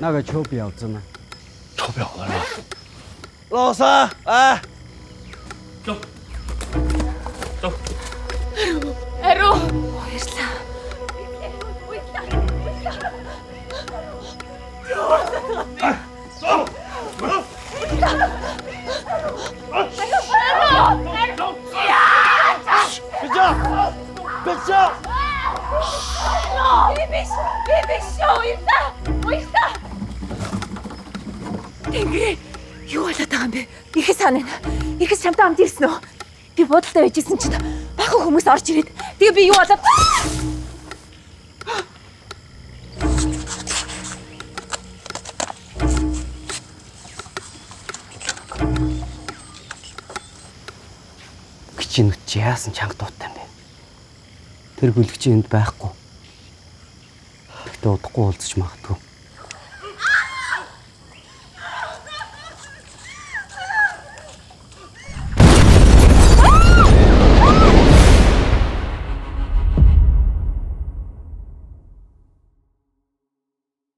那个臭婊子呢？ 臭婊子是吧？老三，来，走，走。 Ариу. Баярлалаа. 别叫，别叫！ Би биш. Би биш шүү. Уялаа. Уялаа. Тэнгэр юу болоод байгаа юм бэ? Ихэс хана. Ихэс чамтай хамт ирсэн үү? Би буудалтай байжсэн чинь бахан хүмүүс орж ирээд тэгээ би юу болоод Гिचийн нүд чи яасан чанга дуутай юм бэ? Тэр гүлгчийн энд байхгүй. Тэгтээ удахгүй уулзч магадгүй.